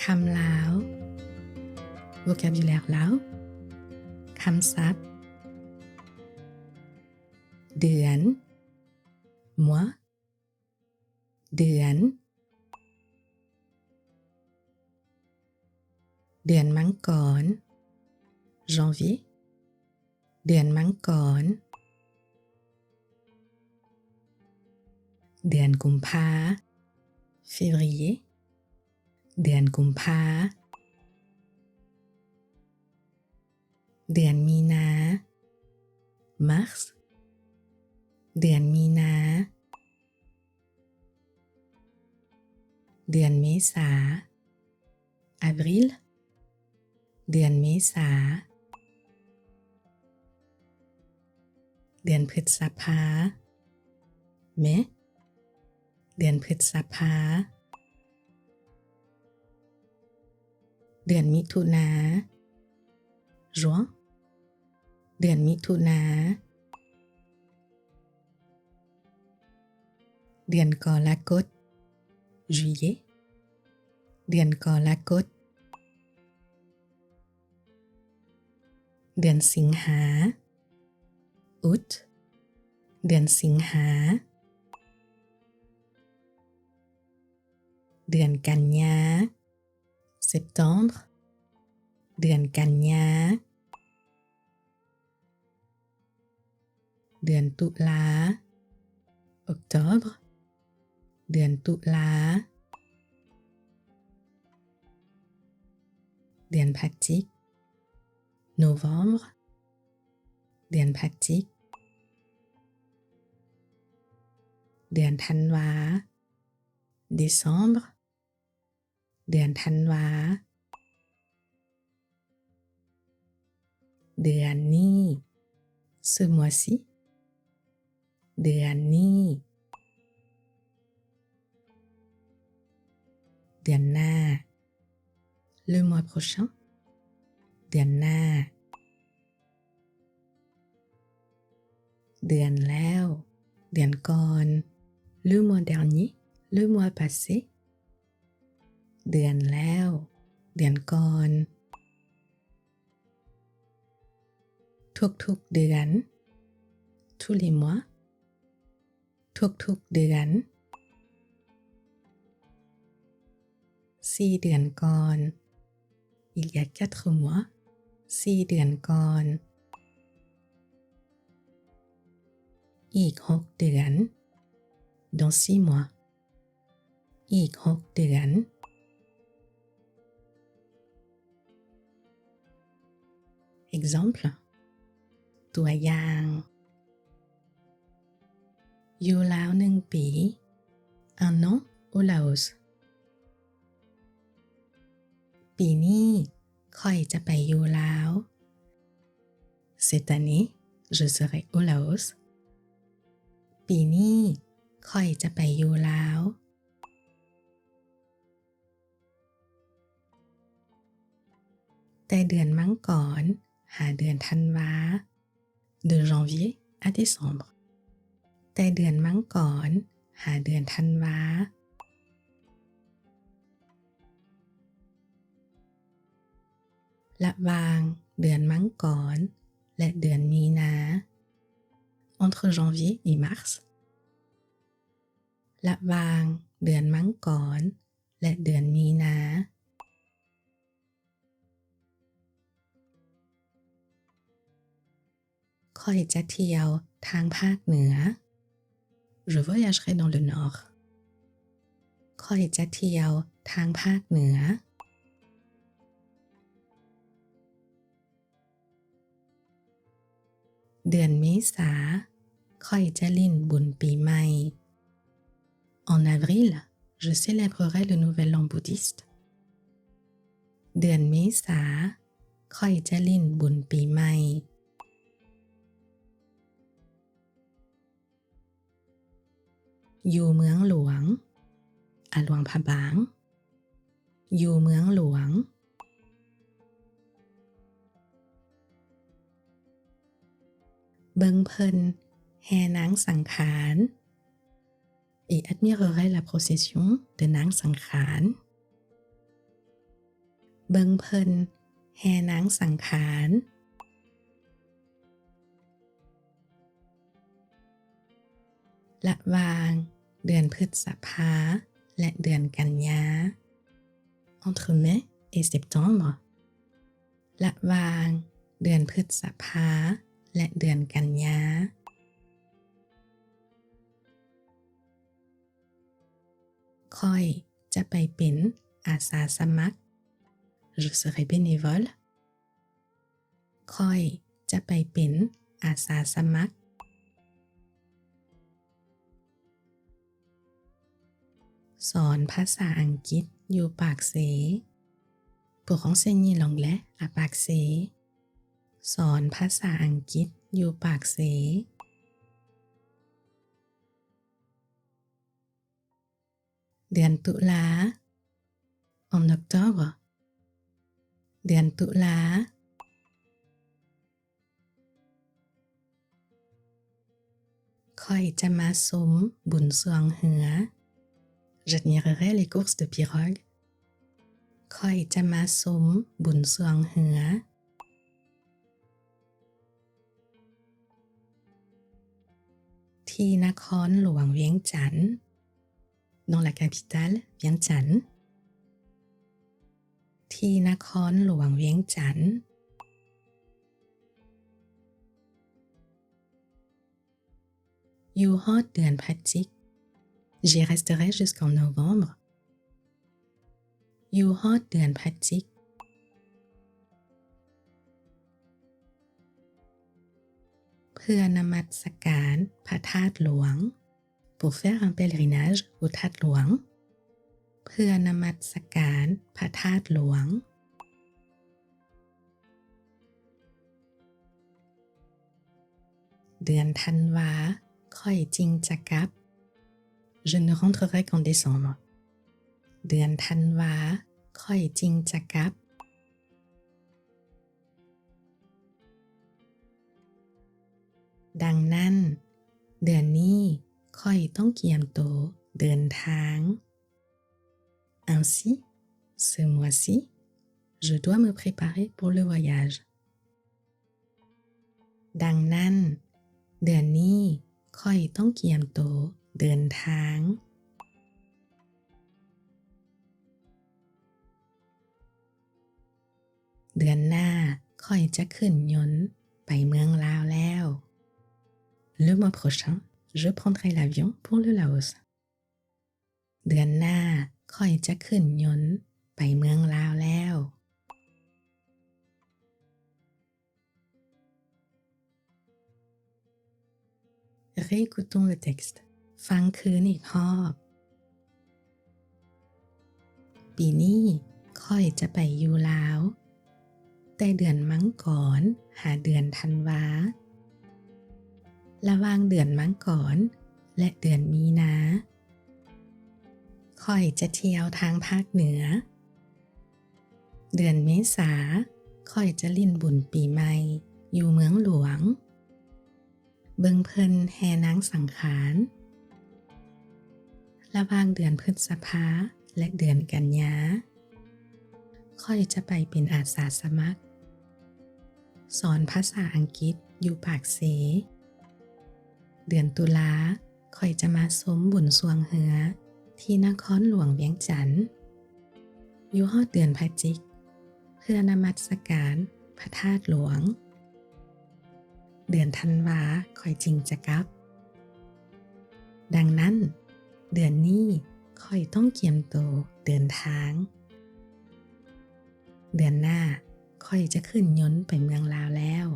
ຄຳລາວ Vocabulaire lao. ຄຳສັບ ເດືອນ Mois. ເດືອນ ເດືອນມັງກອນ Janvier. ເດືອນມັງກອນ ເດືອນກຸມພາ Février. ເດືອນກຸມພາ ເດືອນມີນາ Mars. ເດືອນມີນາ ເດືອນເມສາ Avril. ເດືອນເມສາ ເດືອນພຶດສະພາ Mai. ເດືອນພຶດສະພາ ເດືອນມິຖຸນາ Juin. ເດືອນມິຖຸນາ ເດືອນກໍລະກົດ Juillet. ເດືອນກໍລະກົດ ເດືອນສິງຫາ Août. ເດືອນສິງຫາ ເດືອນກັນຍາ Septembre. ເດືອນກັນຍາ ເດືອນຕຸລາ Octobre. ເດືອນຕຸລາ ເດືອນພະຈິກ Novembre. ເດືອນພະຈິກ ເດືອນທັນວາ Décembre. ເດືອນທັນວາ ເດືອນນີ້ Ce mois-ci. ເດືອນນີ້ ເດືອນໜ້າ Le mois prochain. ເດືອນໜ້າ ເດືອນແລ້ວ ເດືອນກ່ອນ Le mois dernier. Le mois passé. ເດືອນແລ້ວ ເດືອນກ່ອນ ທຸກໆເດືອນ Tous les mois. ທຸກໆເດືອນ ສີ່ເດືອນກ່ອນ Il y a quatre mois. ສີ່ເດືອນກ່ອນ ອີກຫົກເດືອນ Dans six mois. ອີກຫົກເດືອນ Exemple. ຕົວຢ່າງ ຢູ່ລາວໜຶ່ງປີ Un an au Laos. ປີນີ້ຂ້ອຍຈະໄປຢູ່ລາວ. Cette année, je serai au Laos. ປີນີ້ຂ້ອຍຈະໄປຢູ່ລາວ. ແຕ່ເດືອນມັງກອນຫາເດືອນທັນວາ De janvier à décembre. ແຕ່ເດືອນມັງກອນຫາເດືອນທັນວາ. ລະຫວ່າງເດືອນມັງກອນ ແລະ ເດືອນມີນາ. Entre janvier et mars. ລະຫວ່າງເດືອນມັງກອນ ແລະ ເດືອນມີນາ. Khoy ja thiew tang phak neur. Je voyagerai dans le nord. Khoy ja thiew tang phak neur. ເດືອນເມສາ ຂ້ອຍຈະຫຼິ້ນບຸນປີໃໝ່. En avril, je célébrerai le nouvel an bouddhiste. ເດືອນເມສາ ຂ້ອຍຈະຫຼິ້ນບຸນປີໃໝ່. ຢູ່ເມືອງຫຼວງ ອາຫຼວງພະບາງ. ຢູ່ເມືອງຫຼວງ. ເບິ່ງເພິ່ນແຫ່ນາງສັງຂານ. Et admirerai la procession de Nang Sangkhrâl. ເບິ່ງເພິ່ນແຫ່ນາງສັງຂານ ລະຫວ່າງເດືອນພຶດສະພາ ແລະ ເດືອນກັນຍາ. Entre mai et septembre. ລະຫວ່າງເດືອນພຶດສະພາ ແລະ ເດືອນກັນຍາ. ຂ້ອຍຈະໄປເປັນອາສາສະໝັກ. Je serai bénévole. ຂ້ອຍຈະໄປເປັນອາສາສະໝັກ. ສອນພາສາອັງກິດຢູ່ປາກເຊ. Pour enseigner l'anglais à Pac-Sé. ສອນພາສາອັງກິດຢູ່ປາກເຊ. ເດືອນຕຸລາ. En octobre. ເດືອນຕຸລາ. ຂ້ອຍຈະມາຊົມບຸນຊ່ວງເຮືອ. J'admirerai les courses de pirogues. ຂ້ອຍຈະມາຊົມບຸນຊ່ວງເຮືອ. ທີ່ນະຄອນຫຼວງວຽງຈັນ. Dans la capitale Vientiane. ທີ່ນະຄອນຫຼວງວຽງຈັນ. ຢູ່ຮອດເດືອນພະຈິກ. J'y resterai jusqu'en novembre. ຢູ່ຮອดເດືອນພະຈິກ. ເພື່ອນະມັດສະການພະທາດຫຼວງ. Pour faire un pèlerinage au Tadlouang. ເພື່ອນະມັດສະການພະທາດຫຼວງ. ເດືອນທັນວາ ຂ້ອຍຈຶ່ງຈະກັບ. Je ne rentrerai qu'en décembre. ເດືອນທັນວາ ຂ້ອຍຈຶ່ງຈະກັບ. ດັ່ງນັ້ນ ເດືອນນີ້ຂ້ອຍຕ້ອງກຽມໂຕເດີນທາງ. Ainsi, ce mois-ci, je dois me préparer pour le voyage. ດັ່ງນັ້ນ ເດືອນນີ້ຂ້ອຍຕ້ອງກຽມໂຕເດີນທາງ. ເດືອນໜ້າຂ້ອຍຈະຂຶ້ນຍົນໄປເມືອງລາວແລ້ວ. Le mois prochain, je prendrai l'avion pour le Laos. ເດືອນໜ້າຂ້ອຍຈະຂຶ້ນຍົນໄປເມືອງລາວແລ້ວ. Réécoutons le texte. ຟັງຄືນອີກຮອບ. ປີນີ້ຂ້ອຍຈະໄປຢູ່ລາວ ແຕ່ເດືອນມັງກອນຫາເດືອນທັນວາ. ລະຫວ່າງເດືອນມັງກອນ ແລະ ເດືອນມີນາ ຂ້ອຍຈະທ່ຽວທາງພາກເໜືອ. ເດືອນເມສາ ຂ້ອຍຈະຫຼິ້ນບຸນປີໃໝ່ຢູ່ເມືອງຫຼວງ. ເບິ່ງເພິ່ນແຫ່ນາງສັງຂານ. ລະຫວ່າງເດືອນພຶດສະພາ ແລະ ເດືອນກັນຍາ ຂ້ອຍຈະໄປເປັນອາສາສະໝັກ ສອນພາສາອັງກິດຢູ່ປາກເຊ. ເດືອນຕຸລາ ຂ້ອຍຈະມາຊົມບຸນຊ່ວງເຮືອທີ່ນະຄອນຫຼວງວຽງຈັນ. ຢູ່ຮອດເດືອນພະຈິກ ເພື່ອນະມັດສະການພະທາດຫຼວງ. ເດືອນທັນວາຂ້ອຍຈຶ່ງຈະກັບ. ດັ່ງນັ້ນ ເດືອນນີ້ຂ້ອຍຕ້ອງກຽມໂຕເດີນທາງ. ເດືອນໜ້າຂ້ອຍຈະຂຶ້ນຍົນໄປເມືອງລາວແລ້ວ.